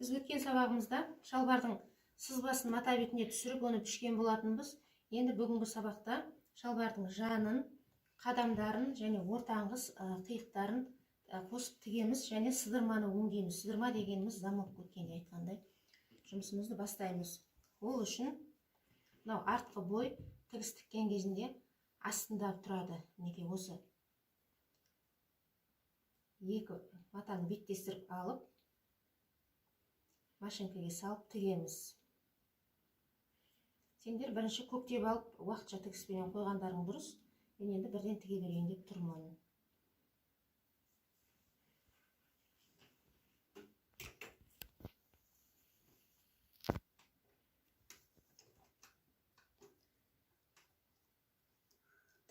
Біз өткен сабағымызда шалбардың сызбасын мата бетіне түсіріп, оны пішкен болатынбыз. Енді бүгінгі сабақта шалбардың жанын, қадамдарын және ортаңғы қиықтарын қосып тігеміз және сыдырманы өңдейміз. Сыдырма дегеніміз замок, өткенде айтқандай. Жұмысымызды бастаймыз. Ол үшін мынау артқы бой тігіс тіккен кезінде астында тұрады. Мінекей, осы екі матаны беттестіріп алып, машинкаға салып тігеміз. Сендер бірінші көктеп алып, уақытша тігіспенен қойғандарың дұрыс. Мен енді бірден тіге берейін деп тұрмын.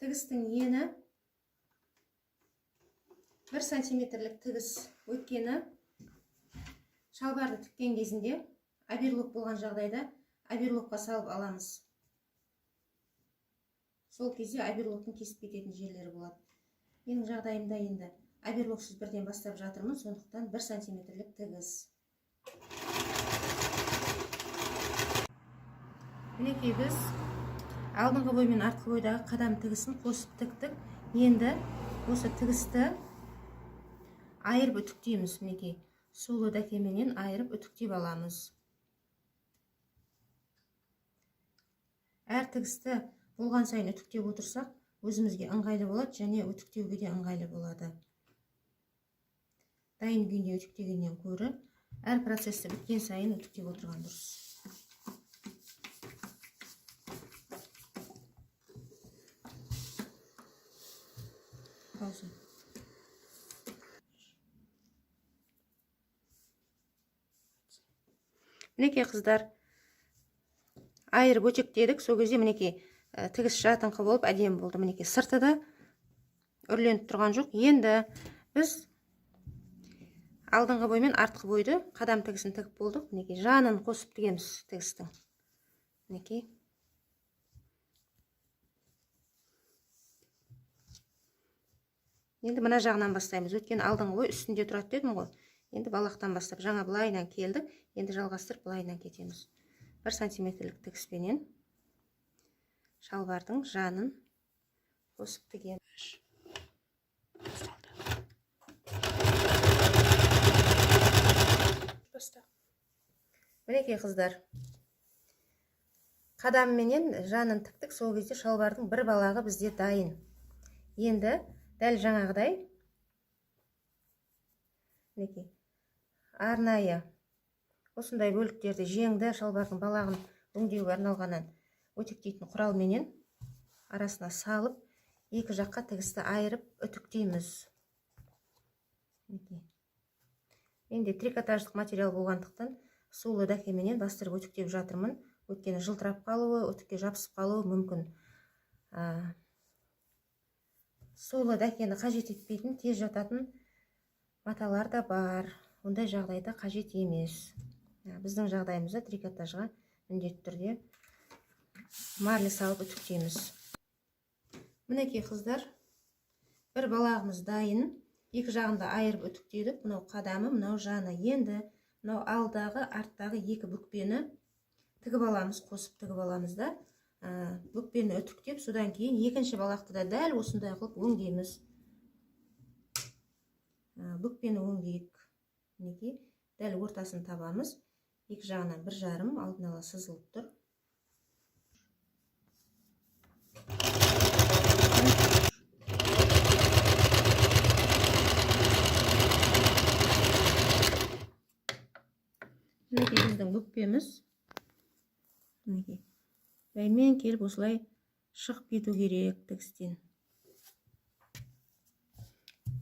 Тігістің ені 1 сантиметрлік тігіс. Өйткені шалбарды тіккен кезінде оверлок болған жағдайда оверлокқа салып аламыз. Сол кезде оверлоктың кесіп кететін жерлері болады. Менің жағдайымда енді оверлоксыз бірден бастап жатырмын, сондықтан 1 сантиметрлік тігіс. Мінекей, біз алдыңғы бой мен артқы бойдағы қадам тігісін қосып тіктік. Енді осы тігісті айырып үтіктейміз. Мінекей, сулы дәкеменен айырып үтіктеп аламыз. Әр тігісті болған сайын үтіктеп отырсақ, өзімізге ыңғайлы болады және үтіктеуге де ыңғайлы болады. Дайын күйінде үтіктегеннен көрі әр процесті біткен сайын үтіктеп отырған дұрыс. Пауза. Мінекей, қыздар, айырып өтектедік. Сол кезде мінекей тігіс жатыңқы болып әдемі болды. Мінекей, сырты да үрленіп тұрған жоқ. Енді біз алдыңғы бой мен артқы бойды қадам тігісін тігіп болдық. Мінекей, жанын қосып тігеміз тігістің. Мінекей, енді мына жағынан бастаймыз. Өйткені алдыңғы бой үстінде тұрады дедім ғой. Енді балақтан бастап жаңа былайынан келдік, енді жалғастырып былайынан кетеміз. 1 сантиметрлік тігіспенен шалбардың жанын қосып тігеміз. Мінекей, қыздар, қадамменен жанын тіктік. Сол кезде шалбардың бір балағы бізде дайын. Енді дәл жаңағыдай мінекей арнайы осындай бөліктерді, жеңді шалбардың балағын өңдеуге арналғаннан өтектейтін құралменен арасына салып, екі жаққа тігісті айырып үтіктейміз. Мінекей, менде трикотаждық материал болғандықтан сулы дәкеменен бастырып үтіктеп жатырмын. Өйткені жылтырап қалуы, үтікке жабысып қалуы мүмкін. Сулы дәкені қажет етпейтін, тез жататын маталар да бар. Ондай жағдайда қажет емес. Біздің жағдайымызда трикотажға міндетті түрде марля салып үтіктейміз. Мінекей, қыздар, бір балағымыз дайын. Екі жағында айырып үтіктедік. Мынау қадамы, мынау жаны. Енді мынау алдағы, арттағы екі бүкпені тігіп аламыз, қосып тігіп аламыз да, бүкпені үтіктеп, содан кейін екінші балақты да дәл осындай қылып өңдейміз. Бүкпені өңдейік. Мінекей, дәл ортасын табамыз. Екі жағынан бір жарым алдын ала сызылып тұр. Мінекей, біздің бүкпеміз. Мінекей, бәймен келіп осылай шығып кету керек тігістен.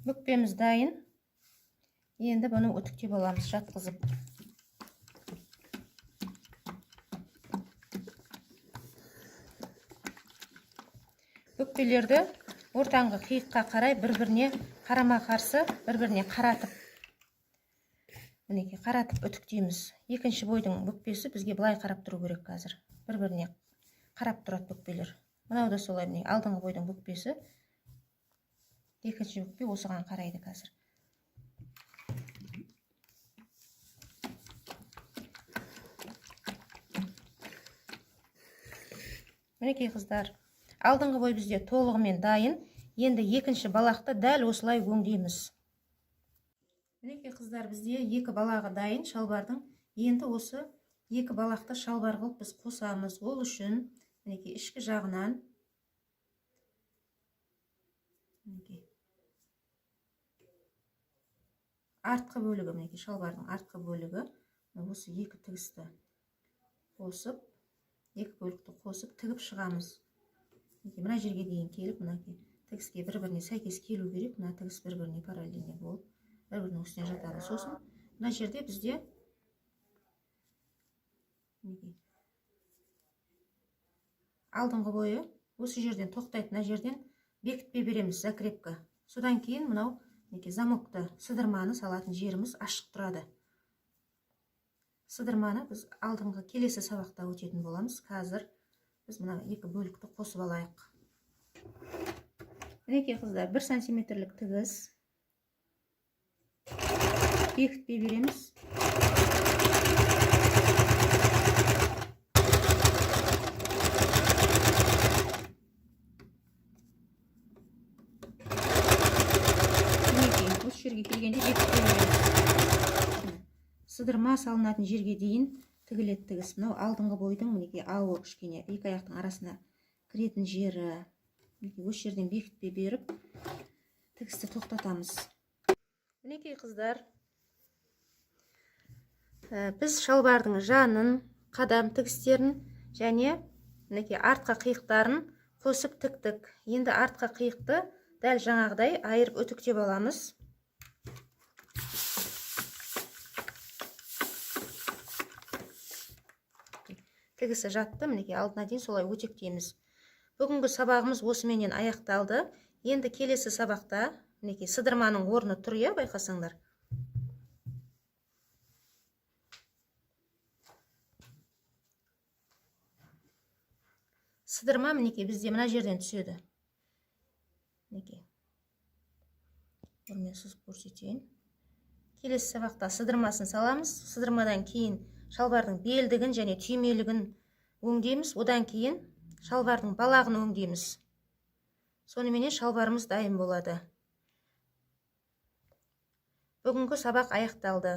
Бүкпеміз дайын. Енді бұны үтіктеп аламыз, жатқызып. Бүкпелерді ортаңғы қиыққа қарай бір-біріне қарама-қарсы, бір-біріне қаратып, мінекей, қаратып үтіктейміз. Екінші бойдың бүкпесі бізге былай қарап тұру керек қазір. Бір-біріне қарап тұрады бүкпелер. Мынау да солай, міне, алдыңғы бойдың бүкпесі, екінші бүкпе осыған қарайды қазір. Мінекей, қыздар, алдыңғы бой бізде толығымен дайын. Енді екінші балақты дәл осылай өңдейміз. Мінекей, қыздар, бізде екі балағы дайын шалбардың. Енді осы екі балақты шалбар қылып біз қосамыз. Ол үшін мінекей ішкі жағынан мінекей артқы бөлігі, мінекей шалбардың артқы бөлігі осы екі тігісті қосып, екі бөлікті қосып тігіп шығамыз. Мінекей мына жерге дейін келіп, мінекей тігіске бір-біріне сәйкес келу керек. Мына тігіс бір-біріне параллельне болып, бір-бірінің үстіне жатады. Сосын мына жерде бізде мінекей алдыңғы бойы осы жерден тоқтайды. Мына жерден бекітпе береміз, закрепка. Содан кейін мынау мінекей замокты, сыдырманы салатын жеріміз ашық тұрады. Сыдырманы біз алдыңғы келесі сабақта өтетін боламыз. Қазір біз мына екі бөлікті қосып алайық. Мінекей, қыздар, 1 сантиметрлік тігіс бекітпе береміз. Мінекей осы жерге келгенде бекітпе береміз. Сыдырма салынатын жерге дейін тігіледі тігіс. Мынау алдыңғы бойдың мінекей ауы кішкене екі аяқтың арасына кіретін жері. Мінекей осы жерден бекітпе беріп тігісті тоқтатамыз. Мінекей, қыздар, біз шалбардың жанын, қадам тігістерін және мінекей артқы қиықтарын қосып тіктік. Енді артқы қиықты дәл жаңағыдай айырып үтіктеп аламыз. Тігісі жатты, мінекей алдына дейін солай өтектейміз. Бүгінгі сабағымыз осыменен аяқталды. Енді келесі сабақта мінекей сыдырманың орны тұр, иә, байқасаңдар. Сыдырма мінекей бізде мына жерден түседі. Мінекей. Орнымен сызып көрсетейін. Келесі сабақта сыдырмасын саламыз. Сыдырмадан кейін шалбардың белдігін және түймелігін өңдейміз. Одан кейін шалбардың балағын өңдейміз. Соныменен шалбарымыз дайын болады. Бүгінгі сабақ аяқталды.